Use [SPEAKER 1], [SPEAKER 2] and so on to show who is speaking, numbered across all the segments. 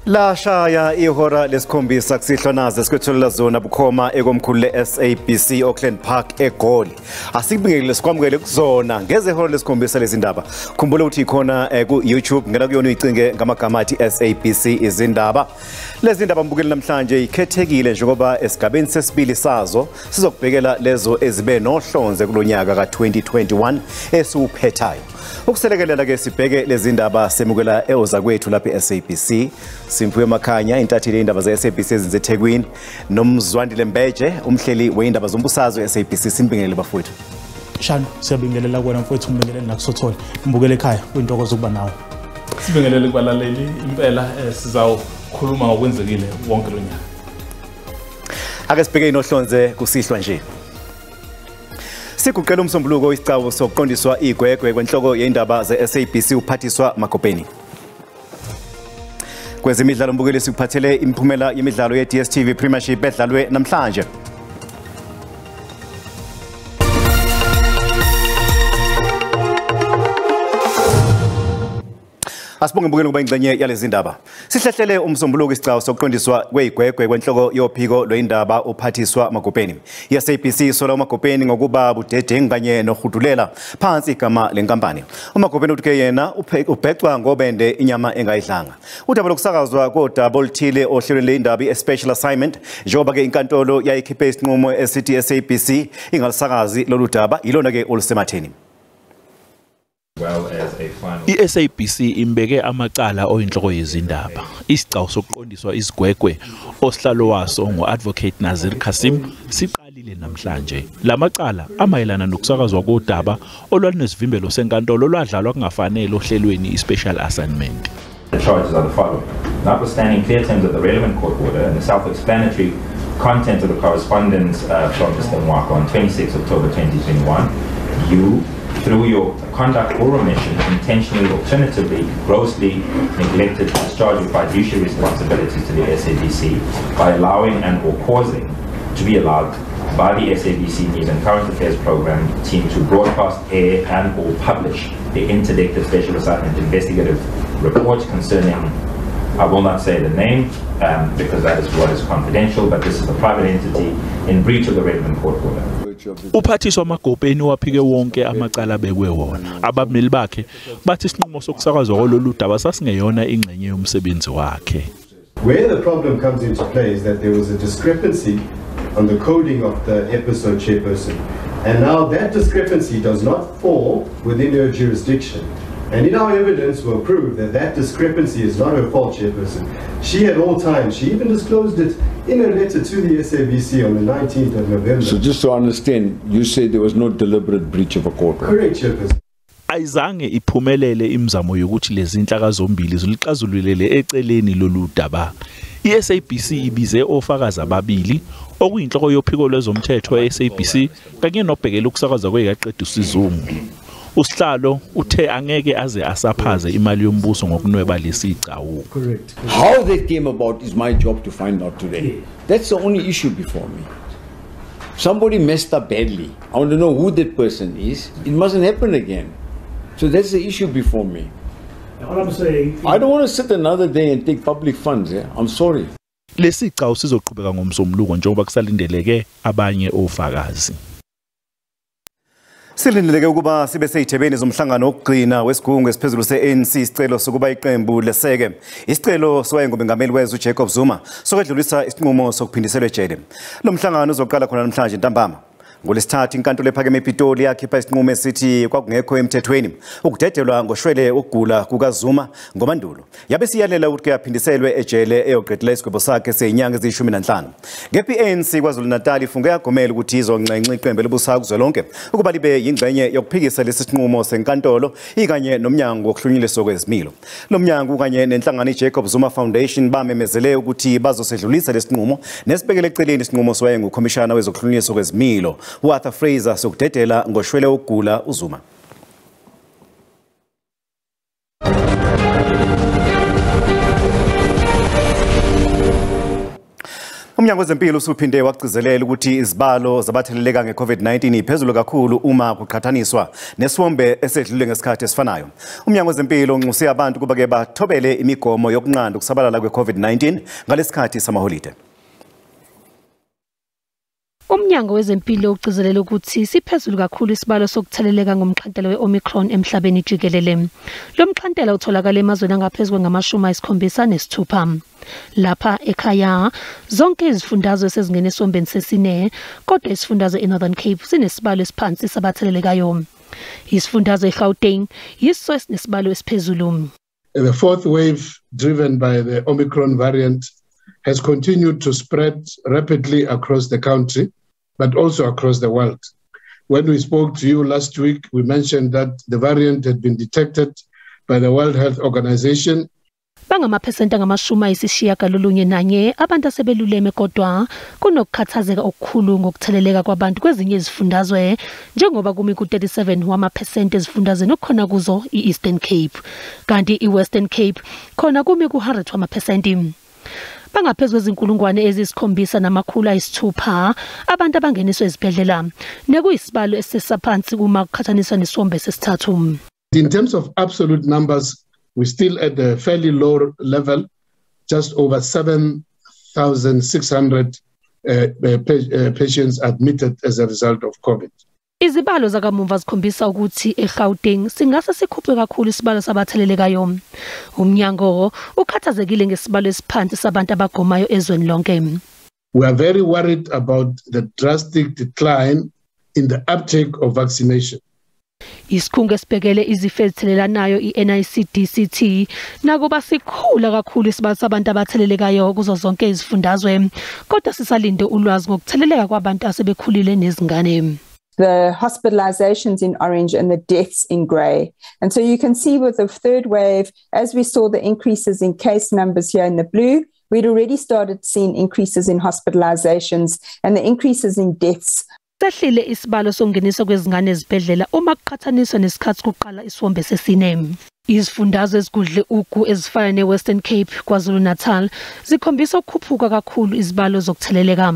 [SPEAKER 1] Lashaya ihora lesikhombisa kusihlwa naze sikwethulela zona bukhoma ekomkhulu le-SABC Auckland Park eGoli. Asikubingelele sikwamukele kuzona ngezehora lesikhombisa lezindaba. Khumbula ukuthi ikhona ku YouTube, ngena kuyona uyicinge ngamagama athi SABC izindaba. Lezi ndaba mbukeli namhlanje ikhethekile njengoba esigabeni sesibili sazo sizokubhekela lezo ezibe nohlonze kulonyaka ka2021 esiwuphethayo. Ukuselekelela ke sibheke lezi ndaba semukela eozakwethu lapha e-SABC. Simphiwe Makhanya, intatheli yeindaba ze-SABC ezinze eThekwini, noMzwandile Mbeje, umhleli weindaba zombusazwe e-SABC. Simbingelele bafowethu.
[SPEAKER 2] Shano, siyabingelela kuwena mfowethu, ngibingelele nakuSothole. Mbukele ekhaya, kuyintokozo ukuba nawe.
[SPEAKER 3] Sibingelele kubalaleli, impela sizawukhuluma ngokwenzekile wonke lo nyaka.
[SPEAKER 1] Ake sibheke inohlonze kusihlwa nje. Siguqela umsombuluko isicabo sokuqondiswa igwegwe kwenhloko yeindaba ze-SABC uPhathiswa Magopeni. Kwezemidlalo mbukeli sikuphathele imiphumela yemidlalo ye-DStv Premiership edlalwe namhlanje. Asibonge mbukeli ngoba ingxenye yalezi ndaba. Sihlehlele umsombuluko isicabo sokuqondiswa kweyigwegwe kwenhloko yophiko lweindaba uPhathiswa Magopeni. I-SABC isola uMagopeni ngokuba budedengu kanye nohudulela phansi igama lenkampani. uMagopeni uthi ke yena ubhecwa ngobende inyama engayidlanga. Udaba lokusakazwa kodaba oluthile ohlelweni leindaba i-special assignment, njengoba ke inkantolo yayikhiphe isinqumo esithi SABC ingalisakazi lolu daba, yilona ke olusematheni.
[SPEAKER 4] I-SABC imbeke amacala oyinhloko yezindaba. Isigcawu sokuqondiswa isigwegwe osihlalo waso ngo-Advocate Nazir Cassim siqalile namhlanje. Lamacala amayelana nokusakazwa kodaba olwalinesivimbelo senkantolo olwadlalwa kungafanele ohlelweni i-special assignment.
[SPEAKER 5] The charges are the following. Notwithstanding clear terms of the relevant court order and the self-explanatory content of the correspondence from Mr. Mwaka on 26 October 2021, you, through your conduct or omission, intentionally, alternatively, grossly neglected to discharge your fiduciary responsibilities to the SABC by allowing and or causing to be allowed by the SABC News and Current Affairs Program team to broadcast, air and or publish the interdicted special assignment investigative report concerning, I will not say the name because that is what is confidential, but this is a private entity in breach of the relevant court order.
[SPEAKER 4] Uphathiswa Magopeni waphike wonke amacala abekwe wona. Abameli bakhe bathi isinqumo sokusakazwa kwalolu daba sasingeyona ingxenye yomsebenzi wakhe.
[SPEAKER 6] Where the problem comes into play is that there was a discrepancy on the coding of the episode, chairperson. And now that discrepancy does not fall within her jurisdiction. And in our evidence will prove that that discrepancy is not her fault, chairperson. She at all times, she even disclosed it in a letter to the SABC on the 19th of November.
[SPEAKER 7] So just to understand, you said there was no deliberate breach of a court order.
[SPEAKER 6] Correct, chairperson.
[SPEAKER 4] Ayizange iphumelele imizamo yokuthi lezi inhlaka zombili zilixazululele eceleni lolu daba. I-SABC ibize ofakazi ababili, okuyinhloko yophiko lwezomthetho e-SABC kanye nobhekele ukusakazwa kwekaqeda isizungu. Usihlalo uthe angeke aze asaphaze imali yombuso ngokunweba lesigcawu.
[SPEAKER 7] How that came about is my job to find out today. That's the only issue before me. Somebody messed up badly. I want to know who that person is. It mustn't happen again. So that's the issue before me.
[SPEAKER 2] All I'm saying,
[SPEAKER 7] I don't want to sit another day and take public funds. Yeah? I'm sorry.
[SPEAKER 4] Lesigcawu sizoqhubeka ngomsombuluko njengoba kusalindeleke abanye ofakazi.
[SPEAKER 1] Silindeleke ukuba sibe seyithebeni zomhlangano wokugcina wesigungu esiphezulu se-ANC isicelo sokuba iqembu leseke isicelo sowayengumengameli wezwe uJacob Zuma sokwedlulisa isinqumo sokuphindiselwa ejele. Lo mhlangano uzoqala khona namhlanje ntambama. Ngolesithathu inkantolo ephakeme ePitoli yakhipha isinqumo esithi kwakungekho emthethweni ukudedelwa ngoshwele ukugula kukaZuma ngoMandulo. Yabe siyalela ukuthi kuyaphindiselwe ejele eyoqedela isigwebo sakhe sezinyanga eziyi-15. Kepha i-ANC KwaZulu-Natal ifunge yagomela ukuthi izonxenxa iqembu elibusayo kuzwelonke ukuba libe yingxenye yokuphikisa lesi sinqumo senkantolo ikanye nomnyango wokuhlunyelelwa kwezimilo. Lo mnyango kanye nenhlangano iJacob Zuma Foundation bamemezele ukuthi bazosedlulisa lesinqumo nesibekele eceleni isinqumo sowayengukhomishana wezokuhlunyelelwa kwezimilo Arthur Fraser sokudedela ngoshwele ukugula uZuma. Umnyango wezempilo usuphinde wagcizelela ukuthi izibalo zabatheleleka nge-COVID-19 iphezulu kakhulu uma kuqhathaniswa nesiwombe esedlule ngesikhathi esifanayo. Umnyango wezempilo unxuse abantu kuba ke bathobele imigomo yokunqanda ukusabalala kwe-COVID-19 ngalesikhathi samaholide.
[SPEAKER 8] Umnyango wezempilo ugcizelela ukuthi siphezulu kakhulu isibalo sokutheleleka ngomxhantela we-Omicron emhlabeni jikelele. Lo mxhantela utholakala emazweni angaphezulu kwangama-76. Lapha ekhaya zonke izifundazwe sezingene esiwombeni sesine, kodwa isifundazwe eNorthern Cape sinesibalo esiphansi sabathelelekayo. Isifundazwe eGauteng yiso esinesibalo esiphezulu.
[SPEAKER 9] The fourth wave, driven by the Omicron variant, has continued to spread rapidly across the country, but also across the world. When we spoke to you last week, we mentioned that the variant had been detected by the World Health Organization.
[SPEAKER 8] Bangamaphesenti angama-91 abantu asebeluleme, kodwa kunokukhathazeka okukhulu ngokutheleleka kwabantu kwezinye izifundazwe, njengoba kumi ku-37 wamaphesenti ezifundazweni okukhona kuzo i-Eastern Cape, kanti i-Western Cape khona kumi ku-100 wamaphesenti. Bangaphezu kwe-7600 abantu abangeniswe ezibhedlela, nekuyisibalo esisaphansi uma kuqhathaniswa nesiwombe sesithathu.
[SPEAKER 9] In terms of absolute numbers, we're still at a fairly low level, just over 7,600 patients admitted as a result of COVID.
[SPEAKER 8] Izibalo zakamuva zikhombisa ukuthi eGauteng singase sikhuphe kakhulu isibalo sabathelelekayo. Umnyango ukhathazekile ngesibalo esiphansi sabantu abagomayo ezweni lonke.
[SPEAKER 9] We are very worried about the drastic decline in the uptake of vaccination.
[SPEAKER 8] Isikhungo esibhekele izifo ezithelelanayo i-NICDCT nakuba sikhula kakhulu isibalo sabantu abathelelekayo kuzo zonke izifundazwe, kodwa sisalinde ulwazi ngokutheleleka kwabantu asebekhulile nezingane.
[SPEAKER 10] The hospitalizations in orange and the deaths in grey. And so you can see with the third wave, as we saw the increases in case numbers here in the blue, we'd already started seeing increases in hospitalizations and the increases in deaths.
[SPEAKER 8] Sehlile isibalo sokungeniswa kwezingane ezibhedlela uma kuqhathaniswa nesikhathi kuqala isiwombe sesine. Izifundazwe ezigudle ugu ezifana ne-Western Cape, KwaZulu-Natal zikhombisa ukukhuphuka kakhulu izibalo zokutheleleka.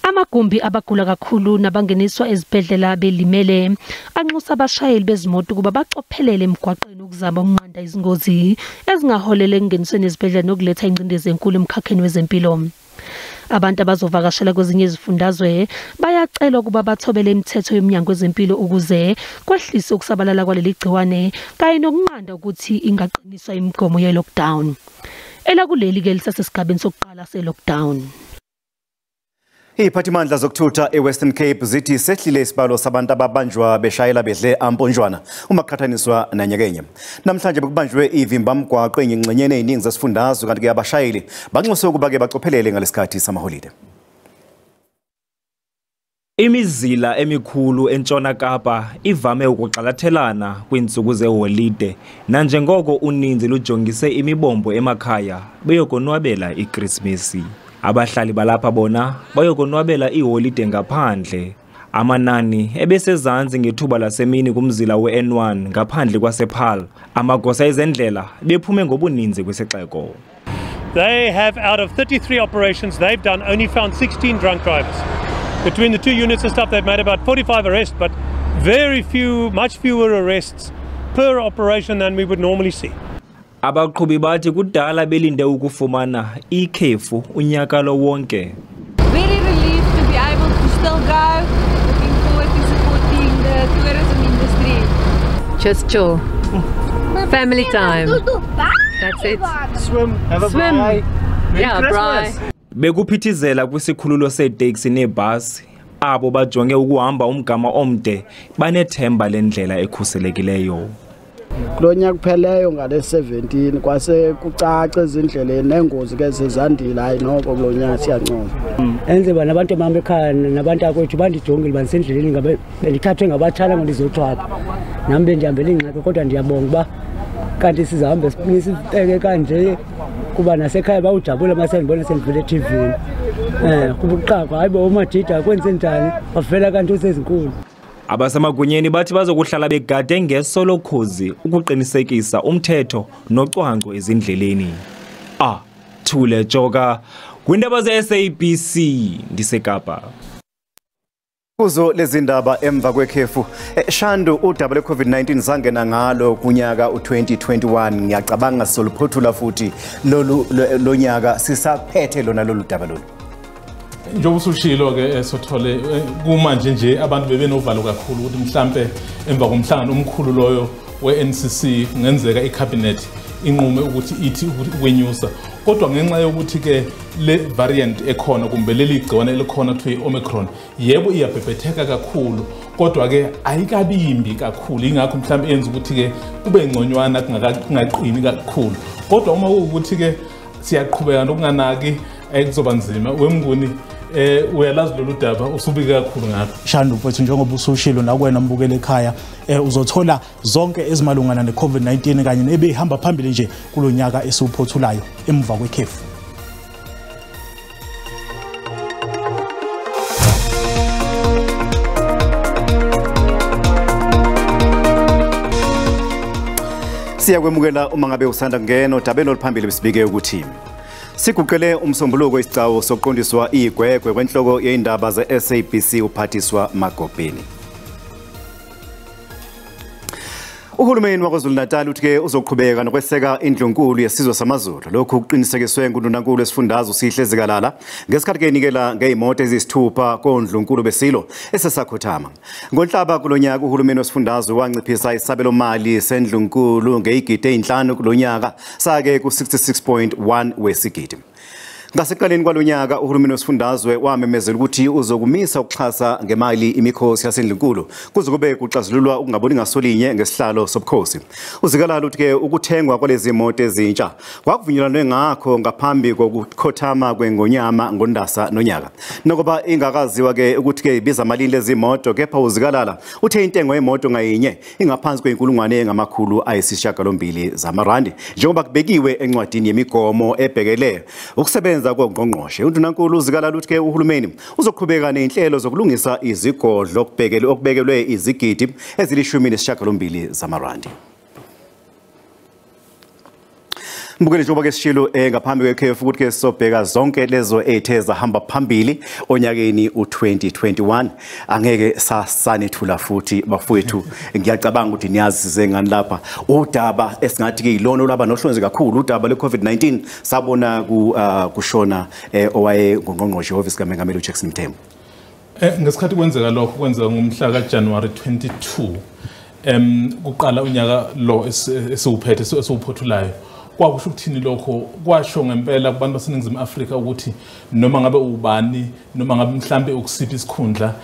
[SPEAKER 8] Amagumbi abagula kakhulu nabangeniswa ezibhedlela belimele anxusa abashayeli bezimoto ukuba bacophelele emgwaqeni ukuzama ukunqanda izingozi ezingaholela ekungenisweni ezibhedlela nokuletha ingcindezi enkulu emkhakheni wezempilo. Abantu abazovakashela kwezinye izifundazwe bayacelwa ukuba bathobele imithetho yomnyango wezempilo ukuze kwehliswe ukusabalala kwaleli gciwane kanye nokunqanda ukuthi ingaqiniswa imigomo ye-lockdown. Elakuleli ke lisasesigabeni sokuqala se-lockdown.
[SPEAKER 1] Iziphathimandla zokuthutha eWestern Cape zithi sehlile isibalo sabantu ababanjwa beshayela bedle amponjwana uma kuqhathaniswa nanyakenye. Namhlanje bekubanjwe ivimbamgwaqo engxenyeni eziningi zesifundazwe, kanti ke abashayeli banxuswe ukuba ke bacophelele ngalesikhathi samaholide.
[SPEAKER 11] Imizila emikhulu eNtshona Kapa ivame ukugxalathelana kwiintsuku zeholide, nanjengoko uninzi lujongise imibombo emakhaya beyokonwabela iKrismesi. Abahlali balapha bona bayokonwabela iholide ngaphandle. Amanani ebesezantsi ngethuba lasemini kumzila we-N1 ngaphandle kwasePaarl. Amagosa ezendlela bephume ngobuninzi kwisixeko.
[SPEAKER 12] They have, out of 33 operations they've done, only found 16 drunk drivers. Between the two units and stuff, they've made about 45 arrests, but very few, much fewer arrests per operation than we would normally see.
[SPEAKER 11] Abaqhubi bathi kudala belinde ukufumana ikhefu unyaka lo wonke.
[SPEAKER 13] Very relieved to be able to still go. Looking forward to supporting the tourism industry.
[SPEAKER 14] Just chill. Family time. That's it.
[SPEAKER 15] Swim, have a braai.
[SPEAKER 14] Yeah, braai.
[SPEAKER 11] Bekuphithizela kwisikhululo seeteksi neebhasi, abo bajonge ukuhamba umgama omde banethemba lendlela ekhuselekileyo.
[SPEAKER 16] Kulo nyaka kupheleyo ngale 17 kwase kucaca ezindleleni nengozi ke zezandile, hayi noko kulo nyaka siyancoma.
[SPEAKER 17] Enze bana abantu bami ekhaya nabantu akwethu bandijongile bandisendleleni ngabe bendithathwe ngabatshana ngondizothwala. Nami bendihambele ingxaki, kodwa ndiyabonga uba kanti sizahambe sibeke kanje kuba nasekhaya bawujabula mase ndibona sendivele eTV. Kuba uqaqwa hayibo uMadida kwenze njani wavela kanti usezinkulu.
[SPEAKER 11] Abasemagunyeni bathi bazokuhlala begade ngeso lokhozi ukuqinisekisa umthetho nocwangco ezindleleni. Thule Joka, Kwindaba ze-SABC ndiseKapa.
[SPEAKER 1] Kuzo lezi ndaba emva kwekhefu. Shandu, udaba lwe-COVID-19 sangena ngalo kunyaka u-2021. Ngiyacabanga sizoluphothula futhi lolu lonyaka sisaphethe lona lolu daba lolu.
[SPEAKER 3] Njengoba usushilo-ke Sothole, kumanje nje abantu bebenovalo kakhulu ukuthi mhlampe emva komhlangano omkhulu loyo we-NCC kungenzeka icabinet inqume ukuthi ithi ukwenyusa, kodwa ngenxa yokuthi ke le variant ekhona kumbe leli gciwane elikhona kuthiwa i-Omicron, yebo iyabhebhetheka kakhulu kodwa ke ayikabi yimbi kakhulu, ingakho mhlawumbe yenza ukuthi ke kube ngconywana kungaqini kakhulu. Kodwa uma kuwukuthi ke siyaqhubeka nokunganaki kuzoba nzima. Wemnguni, uyalazi lolu daba, usubike kakhulu ngalo.
[SPEAKER 2] Shandu mfowethu, njengoba usushilo nakuwena mbukele ekhaya, uzothola zonke ezimalungana ne-COVID-19 kanye nebihamba phambili nje kulonyaka esiwuphothulayo emuva kwekhefu.
[SPEAKER 1] Siyakwemukela uma ngabe usanda kungena odabeni oluphambili besibike ukuthi siguqele umsombuluko isicawu sokuqondiswa igwegwe kwenhloko yeindaba ze-SABC uPhathiswa Magopeni. Uhulumeni waKwaZulu-Natal uthi-ke uzoqhubeka nokweseka indlunkulu yesizwe samaZulu. Lokhu kuqinisekiswe nguNdunankulu wesifundazwe uSihle Zikalala ngesikhathi enikela ngezimoto eziyisithupha kondlunkulu besilo esesakhothama. NgoNhlaba kulonyaka uhulumeni wesifundazwe wanciphisa isabelomali sendlunkulu ngezigidi ezinhlanu kulonyaka sake ku-66.1 wesigidi. Ngasekuqaleni kwalonyaka uhulumeni wesifundazwe wamemezela ukuthi uzokumisa ukuxhasa ngemali imikhosi yasendlunkulu kuze kube kuxazululwa ukungaboni ngasolinye ngesihlalo sobukhosi. UZikalala uthi ke ukuthengwa kwalezi moto ezintsha kwakuvunyelwanwe ngakho ngaphambi kokukhothama kwengonyama ngoNdasa nonyaka. Nokuba ingakaziwa ke ukuthi ke ibiza malini lezi moto, kepha uZikalala uthe intengo yemoto ngayinye ingaphansi kwenkulungwane engama-800 zamarandi njengoba kubekiwe encwadini yemigomo ebhekele ukusebenza kongqongqoshe. UNdunankulu uZikalala uthi ke uhulumeni uzoqhubeka nezinhlelo zokulungisa izigodlo okubekelwe izigidi ezili-18 zamarandi. Mbukeli, njengoba ke sishilo ngaphambi kwekhefu ukuthi ke sizobheka zonke lezo ezithe zahamba phambili onyakeni u-2021. Angeke sasanethula futhi bafowethu, ngiyacabanga ukuthi niyazi zengani lapha udaba esingathi ke yilona olaba nohlonze kakhulu, udaba lwe-COVID-19. Sabona kushona owaye ngungqongqoshe ehhovisi kaMengameli uJackson Mthembu.
[SPEAKER 3] Ngesikhathi kwenzeka lokho, kwenzeka ngomhla kaJanuary 22 kuqala unyaka lo esiwuphethe esiwuphothulayo. Kwakusho ukuthini lokho? Kwasho ngempela kubantu baseNingizimu Afrika ukuthi noma ngabe ubani, noma ngabe mhlambe ukusiphi isikhundla,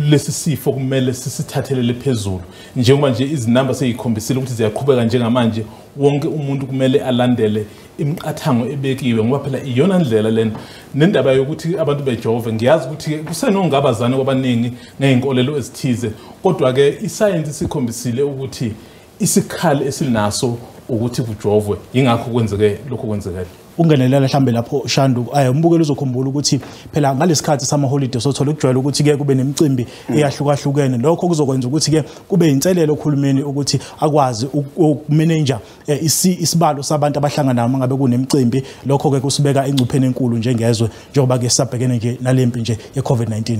[SPEAKER 3] lesi sifo kumele sisithathelele phezulu. Njengoba nje izinamba seyikhombisile ukuthi ziyaqhubeka njengamanje, wonke umuntu kumele alandele imiqathango ebekiwe, ngoba phela iyona ndlela lena. Nendaba yokuthi abantu bejove, ngiyazi ukuthi kusenongabazane kwabaningi ngey'nkolelo ezithize, kodwa-ke isayensi isikhombisile ukuthi isikhali esinaso ukuthi kujovwe, yingakho kwenzeke lokho kwenzekile.
[SPEAKER 2] Ungenelela mhlambe lapho Shandu, umbukeli uzokhumbula ukuthi phela ngalesikhathi sama holiday sothola ukujwayela ukuthi ke kube nemicimbi eyahlukahlukene. Lokho kuzokwenza ukuthi ke kube inselelo kuhulumeni ukuthi akwazi ukumanage isibalo sabantu abahlangana nabo ngabe kunemicimbi. Lokho ke kusibeka engcupheni enkulu njengezwe, njengoba ke sisabhekene nje nalempi nje ye-COVID-19.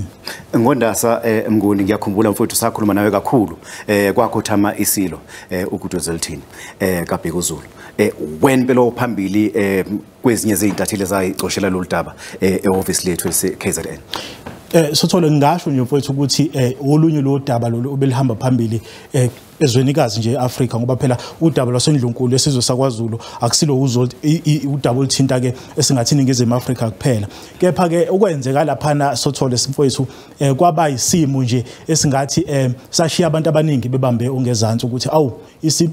[SPEAKER 1] Ngondasa Mnguni, ngiyakhumbula mfowethu sakhuluma nawe kakhulu kwakhothama isilo uGudwezelthini kaBhekuzulu. Wena phela phambili kwezinye zezintatheli ezayicoshela lolu daba ehhovisi lethu lase-KZN.
[SPEAKER 2] Sothole, ngingasho nje mfowethu ukuthi olunye lo daba lolu obelihamba phambili ezwenikazi nje eAfrika, ngoba phela udaba lwasendlunkulu esizwe sakwaZulu akusilo udaba oluthinta ke esingathi iNingizimu Afrika kuphela. Kepha ke okwenzeka laphana Sothole mfowethu kwaba isimo nje esingathi sashiya abantu abaningi bebambe ongezansi ukuthi awu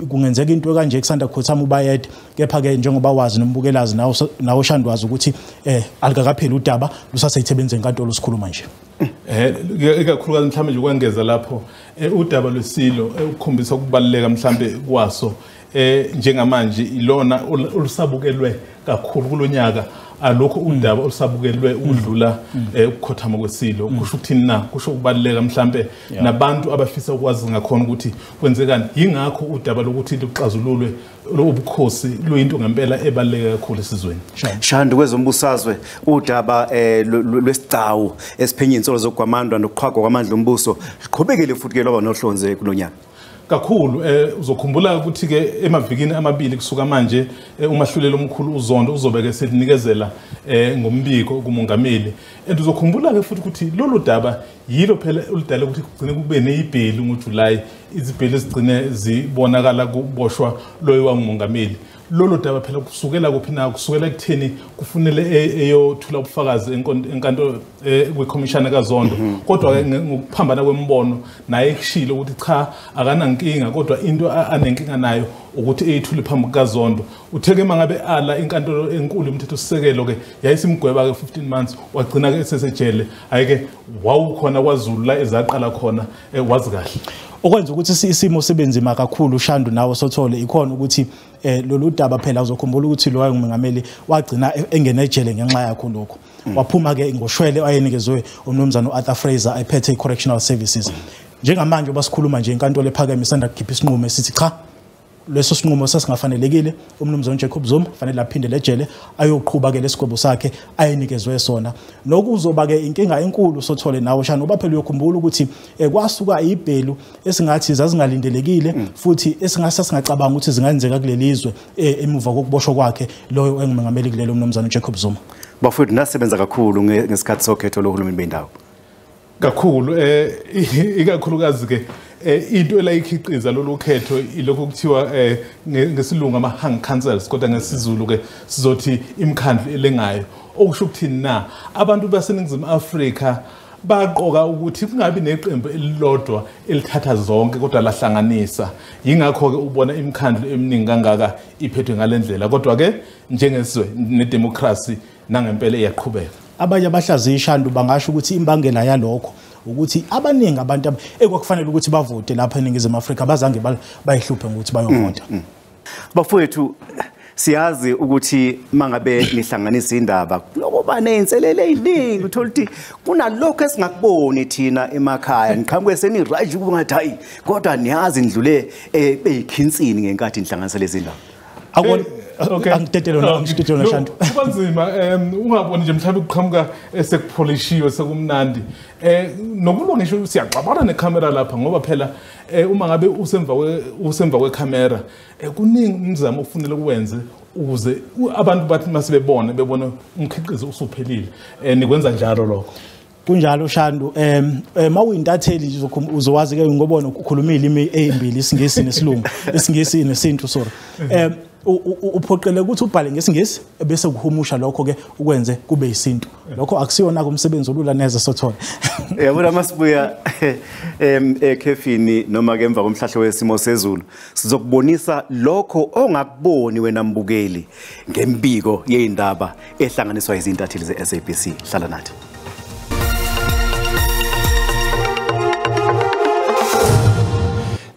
[SPEAKER 2] kungenzeka into kanje kusanda kukhothama uBayede. Kepha ke njengoba wazi nombukelazi nawo Shandwazi ukuthi alikakapheli udaba, lusaseyithebenzeni enkantolo sikhuluma nje.
[SPEAKER 3] Ikakhulukazi mhlawumbe nje ukwengeza lapho, udaba lwesilo ukukhombisa ukubaluleka mhlambe kwaso njengamanje ilona olusabukelwe kakhulu kulonyaka. Alokho udaba olusabukelwe ukudlula ukukhothama kwesilo. Kusho ukuthini na? Kusho ukubaluleka mhlambe nabantu abafisa ukwazi ngakhona ukuthi kwenzekani. Yingakho udaba lokuthi luxazululwe lobukhosi luyinto ngempela ebaluleke kakhulu esizweni.
[SPEAKER 1] Shandu, kwezombusazwe udaba lwesigcawu esiphenye insolo zokugwamandwa nokuqhwagwa kwamandla ombuso liqhubekile futhi ke lwaba nohlonze kulonyaka.
[SPEAKER 3] Kakhulu. Uzokhumbula ukuthi ke emavikini amabili kusuka manje umahluleli omkhulu uZondo uzobeke selinikezela ngombiko kumongameli. And uzokhumbula ke futhi ukuthi lolu daba yilo phela oludala ukuthi kugcine kube nezibhelu ngoJuly, izibhelu ezigcine zibonakala kuboshwa loyo wangumongameli. Lolu daba phela kusukela kuphi na? Kusukela ekutheni kufunele eyothula ubufakazi enkantolo kwikhomishana kaZondo. Kodwa ke ngokuphambana kwembono naye kushilo ukuthi cha, akanankinga, kodwa into anenkinga nayo ukuthi eyithule phambi kukaZondo. Utheke mangabe ala inkantolo enkulu yomthethosisekelo ke yayisimgweba ke 15 months, wagcina ke esesejele. Ayike wawukhona kwaZulu la ezaqala khona, wazi kahle.
[SPEAKER 2] Okwenza ukuthi isimo sebenzima kakhulu Shandu nawo sothole ikhona ukuthi lolu daba phela uzokhumbula ukuthi lo wayengumengameli wagcina engena ejele ngenxa yakho lokho. Waphuma ke ngoshwele ayenikezwe umnumzana uArthur Fraser ephethe iCorrectional Services. Njengamanje basikhuluma nje inkantolo ephakeme isanda kukhipha isinqumo esithi cha, leso sinqumo sasingafanelekile, umnumzana Jacob Zuma fanele aphinde ejele ayoqhuba ke lesigwebo sakhe ayenikezwe sona. Nokuzoba ke inkinga enkulu sothole nawo Shana, ngoba phela uyokhumbula ukuthi kwasuka ibhelu esingathi zazingalindelekile futhi esingase singacabanga ukuthi zingenzeka kulelizwe emuva kokuboshwa kwakhe loyo engumengameli kulelo umnumzana Jacob Zuma.
[SPEAKER 1] Bafowethu, nasebenza kakhulu ngesikhathi sokhetho lohulumeni bendawo.
[SPEAKER 3] Kakhulu, ikakhulukazi ke into elayikhiqiza lolu khetho ilokhu kuthiwa ngesilungu ama-hung councils, kodwa ngesizulu ke sizothi imikhandlu elengayo. Okusho ukuthini na? Abantu baseNingizimu Afrika baqoka ukuthi kungabi neqembu elilodwa elithatha zonke kodwa lahlanganisa. Yingakho ke ubona imikhandlu eminingi kangaka iphethwe ngalendlela. Kodwa ke njengesizwe nedemocracy nangempela iyaqhubeka.
[SPEAKER 2] Abanye abahlaziyi Shandu bangasho ukuthi imbangela yalokho ukuthi abaningi abantu ekwakufanele ukuthi bavote lapha eNingizimu Afrika bazange bayihluphe ngokuthi bayovota.
[SPEAKER 1] Bafowethu, siyazi ukuthi mangabe nihlanganisa indaba lokuba nezinselele eziningi, uthola ukuthi kunalokho esingakuboni thina emakhaya, niqhamuke seniraji kungathi hayi, kodwa niyazi ndlule beyikhinsini ngenkathi nihlanganisa lezi ndaba.
[SPEAKER 2] Angidedelo na Shandu.
[SPEAKER 3] Kubanzima ungaboni nje mhlawumbe kuqhamuka sekupholishiwe sekumnandi. Nokulwa ngisho siyaxabana nekhamera lapha ngoba phela uma ngabe usemva kwekhamera kuningi umzamo ofunele kuwenze ukuze abantu bathi masebebone bebone umkhiqizo usuphelile. Nikwenza njalo lokho.
[SPEAKER 2] Kunjalo Shandu, mawuyintatheli nje uzowazi ke ngobona ukhuluma ilimi ezimbili, isiNgisi nesilungu, isiNgisi nesintu, sorry. Uphoqele ukuthi ubhale ngesiNgisi bese kuhumusha lokho ke ukwenze kube isintu. Lokho akusiyona umsebenzi olula neze sothole.
[SPEAKER 1] Yabona masibuya ekhefini noma ke emva komhlahlo wesimo sezulu sizokubonisa lokho ongakuboni wena mbukeli ngembiko yeindaba ehlanganiswa izintatheli zeSABC. Hlala nathi.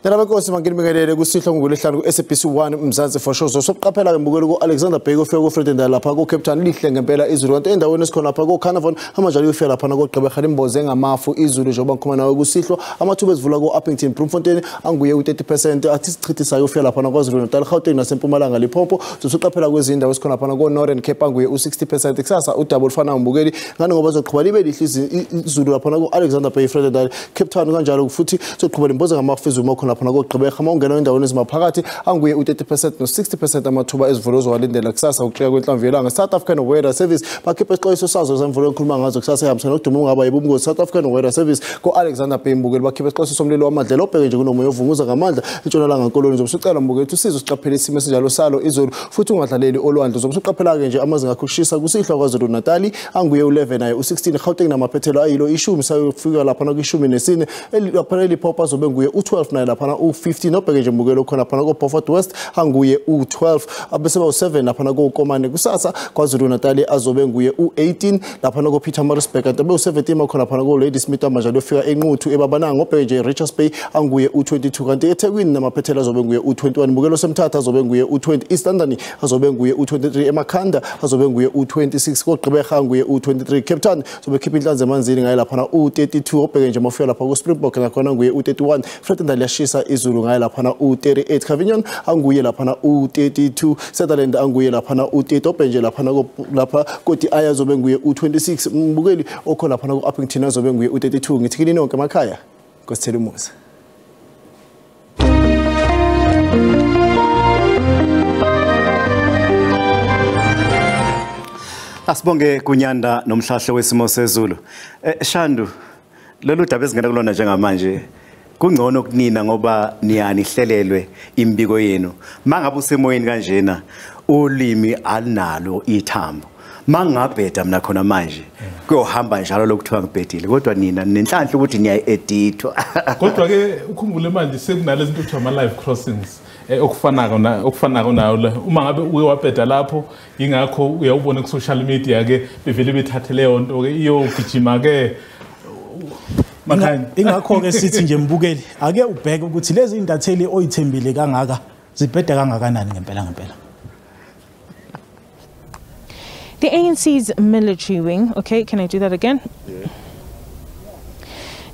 [SPEAKER 18] Nalabenkosi manginibingelele kusihlwa ngolwesihlanu ku-SABC 1 Mzansi for sure. Sokuqaphela ke mbukeli ku-Alexander Bay kufika ku-Fredendal lapha ku-Cape Town lihle ngempela izulu, kanti endaweni esikhona lapha ku-Carnarvon amanjalo kufika lapha koGqeberha limboze ngamafu izulu njengoba ngikhuluma nawe kusihlwa. Amathuba ezivula ku-Upington Bloemfontein anguye u-30%, athi sichithisayo ufika lapha KwaZulu Natal, Gauteng naseMpumalanga Limpopo. Sokuqaphela kwezindawo esikhona lapha ku-Northern Cape anguye u-60%. Kusasa udaba olufanayo mbukeli ngani ngoba zoqhuba libe lihle izulu lapha ku-Alexander Bay, Fredendal, Cape Town kanjalo futhi soqhuba limboze ngamafu izulu khona lapha koGqeberha. Uma ungena endaweni ezimaphakathi anguye u-30% no-60% amathuba ezivula ozowalindela kusasa ukuxeka kwenhlamvu yelanga. South African Weather Service bakhipha isixwayiso sazo zemvula engikhuluma ngazo kusasa ehambisana nokuduma ongaba yibungozi. South African Weather Service ko-Alexander Bay mbukeli bakhipha isixwayiso somlilo wamadlelo obheke nje kunomoya ovunguza ngamandla entshonalanga koloni. Zobe usucela mbukeli ukuthi usize usiqaphele isimo esinjalo salo izulu futhi ungadlaleli olwandle. Zobe usuqaphela-ke nje amazinga akho okushisa kusihlwa KwaZulu Natali anguye u-11 naye u-16, Gauteng namaphethelo ayilo 10 sayofika laphana kwi-14 lapha eLimpopo azobe nguye u-12 naye lapha laphana u15 obheke nje mbukeli khona laphana ko Beaufort West anguye u12 abese ba u7 laphana ko Komane. Kusasa KwaZulu Natal azobe nguye u18 laphana ko Pietermaritzburg kanti abe u17 khona laphana ko Ladysmith amajalo ofika eNquthu eBabanango obheke nje Richards Bay anguye u22 kanti eThekwini namaphethelo azobe nguye u21 mbukelo semthatha azobe nguye u20 East London azobe nguye u23 eMakhanda azobe nguye u26 koGqeberha nguye u23 Cape Town zobe khipha inhlanzi emanzini ngaye laphana u32 obheke nje mafika lapha ku Springbok nakhona nguye u31 Vredendal yashisa izulu ngaye laphana u38 Carignan anguye laphana u32 Sutherland anguye laphana u30 obheke nje laphana lapha koti azobe nguye u26 mbukeli okho laphana ku Upington azobe nguye u32. Ngithi kini nonke emakhaya nkosithela umusa.
[SPEAKER 1] Asibonge kunyanda nomhlahlo wesimo sezulu. Shandu, lolu daba esingena kulona njengamanje kungcono kunina ngoba niyanihlelelwe imbiko yenu. Mangabe usemoyeni kanjena ulimi alinalo ithambo. Mangabheda mina khona manje kuyohamba njalo lokuthiwa ngibhedile, kodwa nina nenhlanhla ukuthi niyayi-editwa.
[SPEAKER 3] Kodwa ke ukhumbule manje sekunalezi zinto kuthiwa ama-live crossings okufanako nayo uma ngabe uye wabheda lapho, ingakho uyawubona ku-social media ke bevele bethathe leyo nto ke iyogijima ke.
[SPEAKER 2] Ingakho ke sithi nje mbukeli ake ubheke ukuthi lezi intatheli oyithembile kangaka zibheda kangakanani ngempela ngempela.
[SPEAKER 19] The ANC's military wing, okay, can I do that again? Yeah.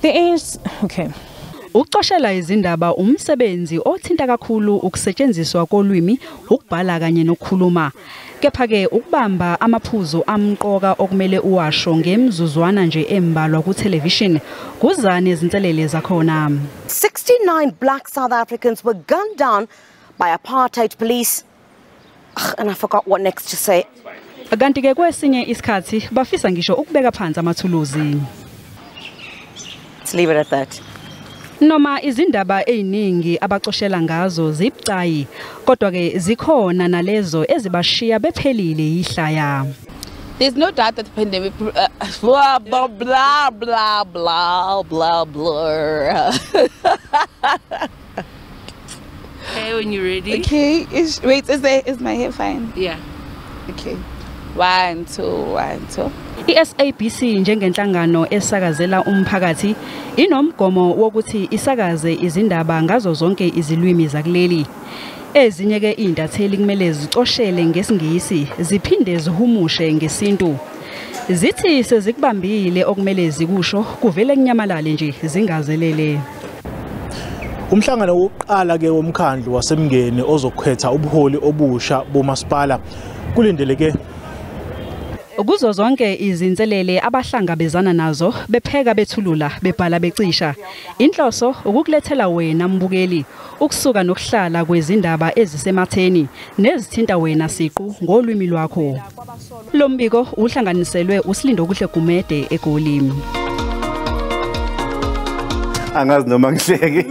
[SPEAKER 19] The ANC, okay.
[SPEAKER 20] Ukucoshela izindaba umsebenzi othinta kakhulu ukusetshenziswa kolwimi, ukubhala kanye nokukhuluma. Kepha ke ukubamba amaphuzu amqoka okumele uwasho ngemzuzwana nje embalwa ku television kuzane izinselele zakhona.
[SPEAKER 21] 69 black South Africans were gunned down by apartheid police. And I forgot what next to say.
[SPEAKER 20] Kanti ke kwesinye isikhathi bafisa ngisho ukubeka phansi amathuluzi.
[SPEAKER 21] Let's leave it at that.
[SPEAKER 20] Noma izindaba eziningi abacoshela ngazo zibucayi, kodwa ke zikhona nalezo ezibashiya bephelile yihlaya.
[SPEAKER 22] There's no doubt that the pandemic blah blah blah blah blah blah blah.
[SPEAKER 23] Okay, when you're ready.
[SPEAKER 22] Okay, wait, is my hair fine?
[SPEAKER 23] Yeah.
[SPEAKER 22] Okay. 1 2 1 2.
[SPEAKER 20] I-SABC njengenhlangano esakazela umphakathi inomgomo wokuthi isakaze izindaba ngazo zonke izilwimi zakuleli. Ezinye ke intatheli kumele zicoshele ngesiNgisi ziphinde zihumushe ngesintu. Zithi sezikubambile okumele zikusho kuvele kunyamalale nje zingazelele.
[SPEAKER 2] Umhlangano wokuqala ke womkhandlu waseMngeni ozokhetha ubuholi obusha bomasipala kulindeleke
[SPEAKER 20] kuzo zonke izinselele abahlangabezana nazo bepheka bethulula bebhala becisha. Inhloso ukukulethela wena mbukeli ukusuka nokuhlala kwezindaba ezisematheni nezithinta wena siqu ngolwimi lwakho. Lo mbiko uhlanganiselwe uSilindokuhle Gumede eGoli.
[SPEAKER 1] Angazi noma ngihleke.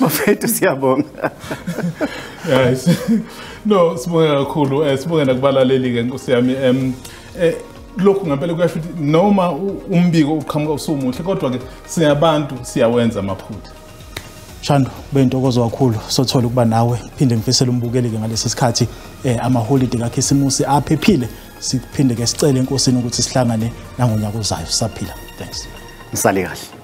[SPEAKER 1] Mafethu siyabonga.
[SPEAKER 3] Yes. No, sibonge kakhulu, sibonge nakubalaleli ke Nkosi yami. Lokhu ngempela kuyasho ukuthi noma umbiko uqhamuka usumuhle kodwa ke singabantu siyawenza amaphutha.
[SPEAKER 2] Shando, bentokozo kakhulu sothola ukuba nawe, phinde ngifisele umbukeli ke ngalesi sikhathi amaholiday kaKhisimusi aphephile. Siphinde ke sicele enkosini ukuthi sihlangane nangonyaka ozayo saphila. Thanks.
[SPEAKER 1] Nisale kahle.